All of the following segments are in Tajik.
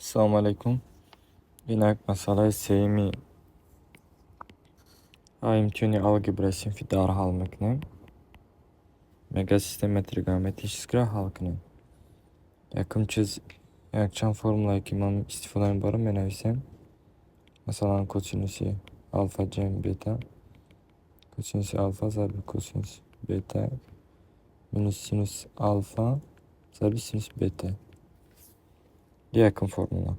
Ассалому алайкум. Инак, масъалаи сеюми имтиҳони алгебраи синфи 10-ро ҳал мекунем. Мегӯяд, системаи тригонометрическиро ҳал кунем. Якум чиз, якчанд формулае, ки ман истифода мебарам, менависем. Масалан, косинуси алфа ҷамъи бета, косинуси алфа зарби косинуси бета минус синус алфа зарби синуси бета. Якум формула.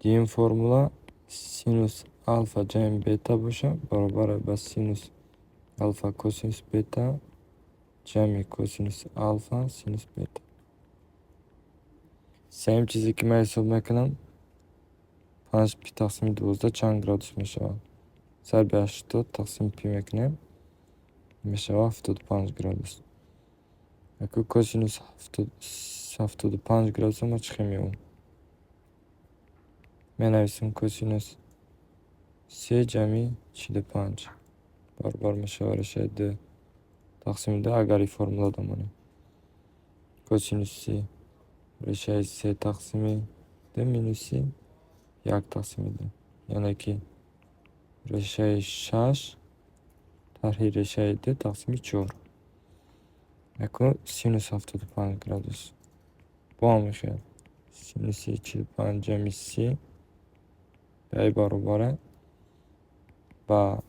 Дуюм формула: синус алфа ҷамъи бета боша, баробар ба синус алфа косинус бета ҷамъи косинуси алфа синус бета. Сеюм чизе, ки ман ҳисоб мекунам, 5 пи тақсими 12 чанд градус мешавад? Зарби 80 тақсими пи мекунем, мешавад 75 градус. Яку косинус 75 градусро ман чӣ хел меёбам? Менависем: косинус се ҷамъи 45 баробар мешавад решаи ду тақсими ду. Агар ин формула домонем, косинуси решаи се тақсими ду минуси як тақсими ду, яъне ки решаи шаш тарҳи решаи ду тақсими чор. Яку синус 75 градус бо ҳамин хел: синуси 45 ҷамъи 30 ба баробар ба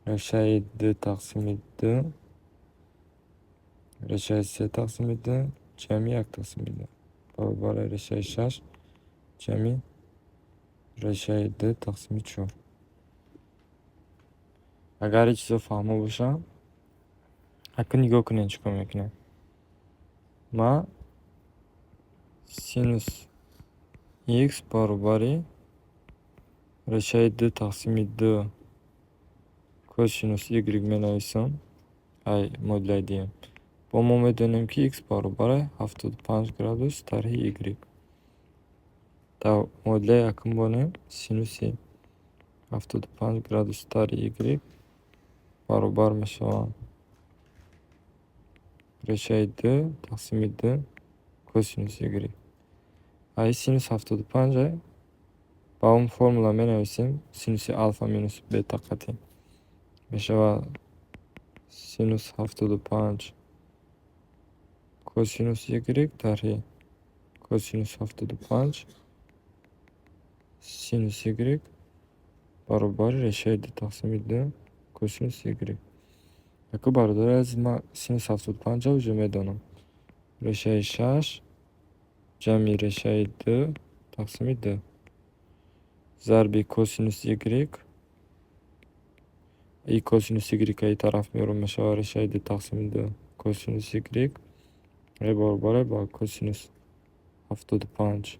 решаи ду тақсими ду решаи се тақсими ду ҷамъи як тақсими ду, баробари решаи шаш ҷамъи решаи ду тақсими чор. Агар ин чизо фаҳмо бошад, акун нигоҳ кунед, чӣ кор мекунем. Ман синус х баробари решаи ду тақсими ду косинус y менависам. Ай модуляи дуюм бо мо медонем, ки х баробари 75 градус тарҳи y. Дар модуляи якум монем, синуси 75 градус тарҳи y баробар мешавад решаи ду тақсими ду косинус y. Ай синус 75 ба он формула менависем: синуси алфа минус бета қатъи мешавад синус 75 косинус y тарҳи косинус 75 синус y баробари решаи ду тақсими ду косинус y. Яку, бародари азиз, ман синус 75-ро уже медонам: решаи шаш ҷамъи решаи ду тақсими ду зарби косинус y. И косинус y и тараф меорам, мешавад решаи ду тақсими ду косинус y баробар ба косинус 75.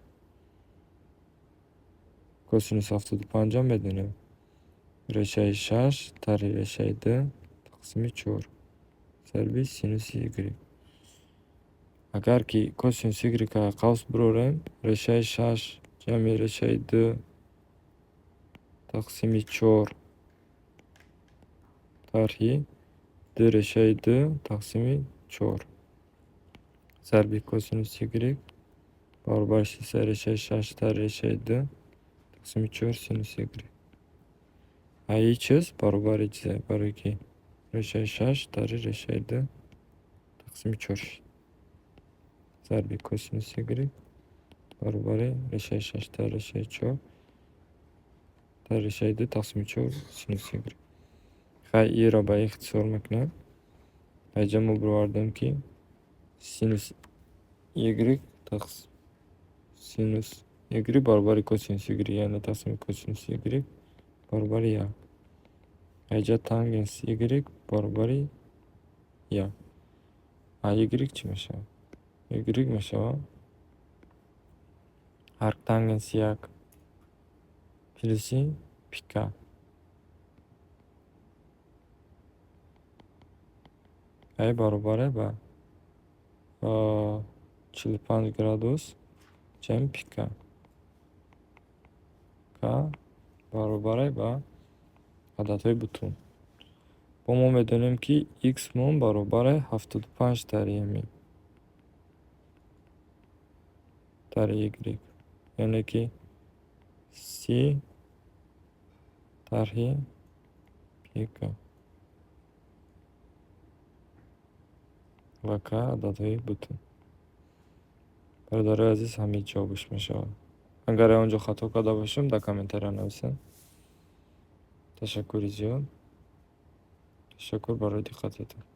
Косинус 75-ам медонем: решаи шаш тарҳи решаи ду тақсими чор зарби синуси y. Агар ки косинус y қавс бирорем, решаи шаш ҷамъи решаи ду тақсими чор тарҳи ду решаи ду тақсими чор зарби косинус y баробари решаи шаш тарҳи решаи ду тақсими чор синус y. А ин чиз баробари чизе, барое ки решаи шаш тарҳи решаи ду тақсими чор шуд, зарби косинус y баробари решаи шаш тарҳи решаи чор тарҳи решаи ду тақсими чор синус y. Хай, инро ба ихтисор мекунем. Инҷа мо бировардем, ки синус y синус y баробари косинус y, яъне тақсими косинус y баробари як. Инҷа тангенс y баробари як. А y чӣ мешавад? Y мешавад арктангенси як плюси пи к. Ай баробар ба 45 градус ҷамъи пи к. К баробар ба ададҳои бутун. Бо мо медонем, ки х-мон баробари 75 тарҳи ҳамин. Тарҳи y. Яъне ки 30 тарҳи пи к ва к ададҳои бутун. Бародарои азиз, ҳамин ҷавобаш мешавад. Агар он ҷо хато карда бошем, дар комментария нависед. Ташаккури зиёд. Ташаккур барои диққататон.